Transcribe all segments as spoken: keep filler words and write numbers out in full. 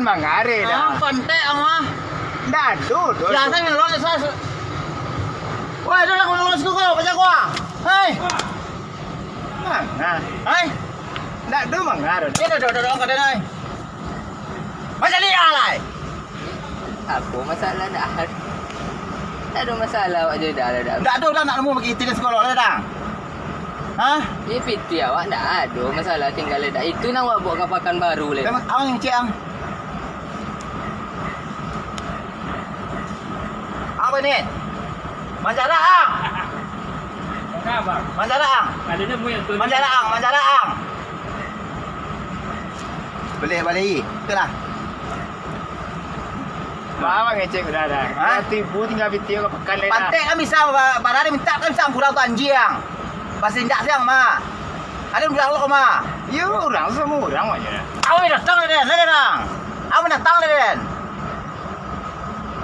Mangari dah. Ah, pantek ang mah. Ndak ado doh. Biaso nang lolos, lolos. Wah, ado lah, lolos ko, ko, baca ko, ah. Hei. Manga. Hei. Ndak ado manga doh. Ado, ado, ado, ado, ado, ado. Macam ni, ah, lai. Apo masalah dah? Ndak ado masalah awak jo dah, dah. Ndak ado dah nak nemu bagi iti di sekolah lah dah. Hah? Di piti awak ndak ado masalah tinggal dah. Itu nang awak bawa ka Pakanbaru lai. Emang ang cek ang. Apa ni? Manjala ang. Manjala ang. Manjala ang, manjala ang. Boleh, boleh. Itulah. Bawa ngecek udah dah. Hah? Tibu tinggal piti ka Pakan lai dah. Pantek kan bisa, ba-, barari minta kan bisa kurang tu anjiang. Pasindak siang mah. Ado urang lo mah. Iyo, urang samo urang aja. Awak datang lah, dah, dah, dah. Awak datang lah, dah.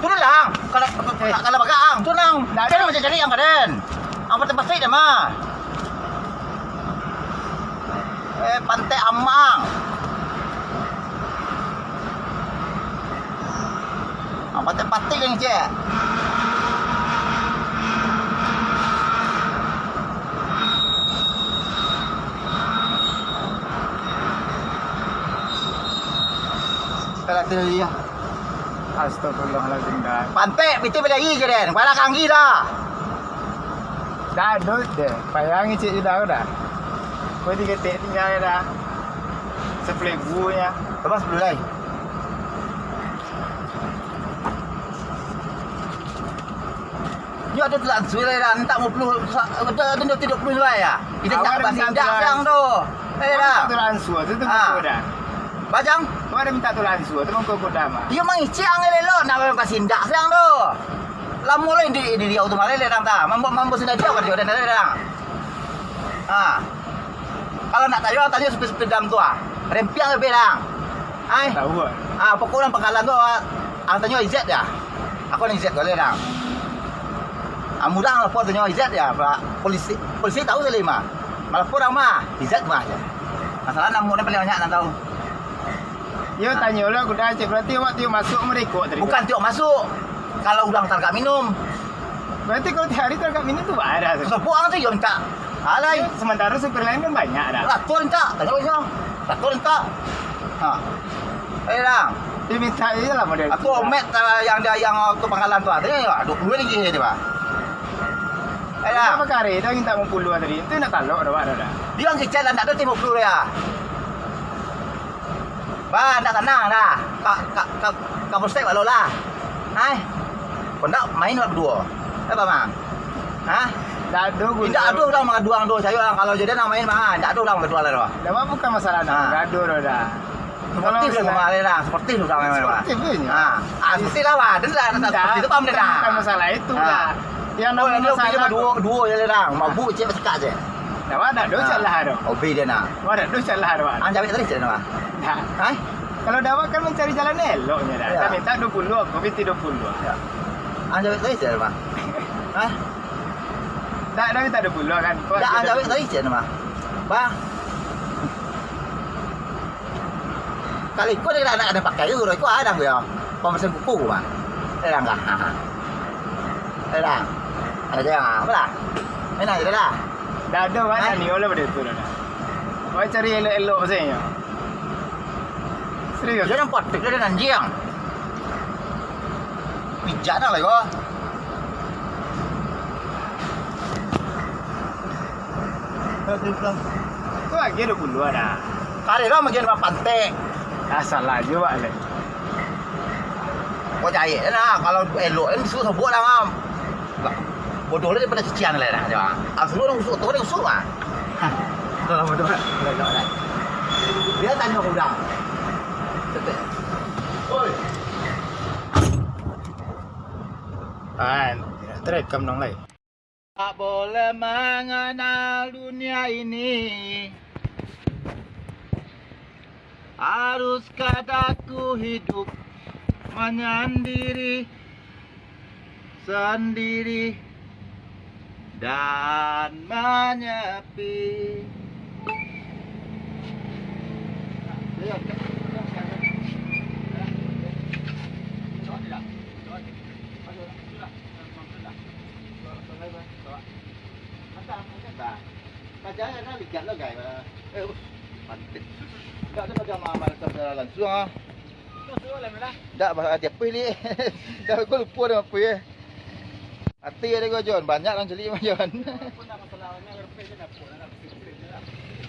Tu lah, kalau, kalau, kalau bagang, tu nang. Ndak ado. Cari macam cari yang kaden. Apa tempat sih dah mah? Eh, Pantai Amang. Ah, Pantai Patik yang cek. Kalau tu dia. Astagfirullahaladzim, dah. Pantai, piti berdiri je, Den. Kuala kanggi dah. Dah, dot deh. Payah ngicik je dah, dah. Kau tiga tek tinggal je dah. Sepuluh ribu nya. Tambah sepuluh lai. Nyo ado tu langsung lai dah, mintak limo puluh, sa-, ado, ado tigo puluh lai ya. Kita awak tak ado minta basindak tu siang tu. Eh, dah. Minta tu langsung, tu, tu. Ah. Betul dah. Bajang? Kau ado minta tu langsung, tu mangko kau dah mah. Iyo mangicik ang elok, nak basindak siang tu. Lamo lai di, di, di auto malai le dang ta. Mambo, mambo sindak dia karajo dan dah. Ah. Kalau nak tanyo, tanyo supir-supir dam tu ah. Rempiang lebih dang. Ai. Tahu ah. Ah, pokok urang Pangkalan tu ah, ang tanyo Izet ya. Aku ni Izet boleh dang. Ah, murang lapor tanyo Izet ya, Pak. Polisi, polisi tahu sajo mah. Malapor ang mah, Izet mah aja. Masalah namo ni paling banyak nang tahu. Yo, tanyo lah, kuda cek, berarti awak tiok masuk mereko tadi. Bukan tiok masuk. Kalau urang taragak minum. Berarti kalau tiok hari taragak minum tu bara tu. Sopo ang tu yo minta. Alai. Yo, sementara supir lain kan banyak dah. Lah, tu minta. Tanyo inyo. Lah, tu minta. Ha. Eh, dah. Dia minta je lah model tu. Aku omet, ah, yang dia, yang tu Pangkalan tu, ah. Dia, ya, dua puluh ringgit dia, Pak. Eh, dah. Berapa kali dia minta lima puluh tadi? Itu nak talok dah, Pak, dah, dah. Dia yang kicau lah, ndak ada lima puluh dia. Bah, ndak sanang dah. Ka, ka, ka, ka Polsek bak lo lah. Hai. Kok ndak main bak baduo. Eh, Bang, Bang. Hah? Ndak ado gunonyo. Indak ado urang mangaduang do, sayo lah. Kalau jadi nang main mah, ndak ado urang mangaduang lah do. Dah, bukan masalah nang mangaduang do dah. Sportif lah, Bang, lah. Sportif urang main mah. Sportif je. Ha. Ah, sportif lah, Bang. Ado lah, ndak sportif tu, Bang, bukan, dah. Bukan masalah itu lah. Yang namo masalah duo, duo je lah, dah. Mabuk cek, basikak cek. Dah, Bang, ndak ado salah do. Obi dia nak. Wah, ndak ado salah do, Bang. Anjawik tadi cek nama. Nah. Hah? Kalau dawak kan mencari jalan eloknya dah. Ya. Tapi tak dua puluh, aku piti dua puluh. Ya. Anjawik tadi cek nama. Hah? Tak, tapi tak dua puluh kan. Kau tak, anjawik tadi cek nama. Bah. Kalau ikut dia nak, nak pakai juga, ikut ada aku ya. Pemesen kuku mah. Eh, dah enggak. Eh, dah. Ada je, apa lah? Enak je dah. Dah ada, Wan. Hah? Dah ni, oleh pada tu dah. Kau cari elok-elok saja. Serius. Dia nampak tik dia anjing. Pijak dah lah, kau. Tu lagi dua puluh ada. Kali lah mungkin Pak Pantek. Ah, salah juga, Lek. Kau jahit lah. Kalau elok kan suruh sebut lah, ngam. Bodoh lah daripada cician lah dah. Ah, suruh orang usuk, tu orang usuk lah. Hah. Dah lah, bodoh lah. Dah, dah, dah. Dia tanya aku dah. Tetek. Oi. Ah, terekam dong, Lek. Tak boleh mengenal dunia ini. Harus kadaku hidup menyendiri, sendiri dan menyepi. Siap lah, guys. Eh, pantik. Dak ado pada mamal saudara langsung, ah. Dak, bah, ati apo, Lik? Dah, aku lupo dah apo, ya. Ati ado ko, Jon. Banyak lah caliak mah, Jon.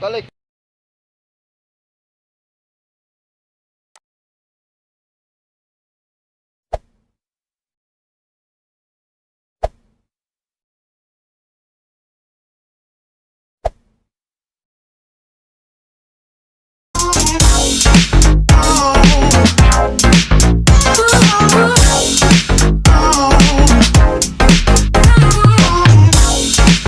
Kalau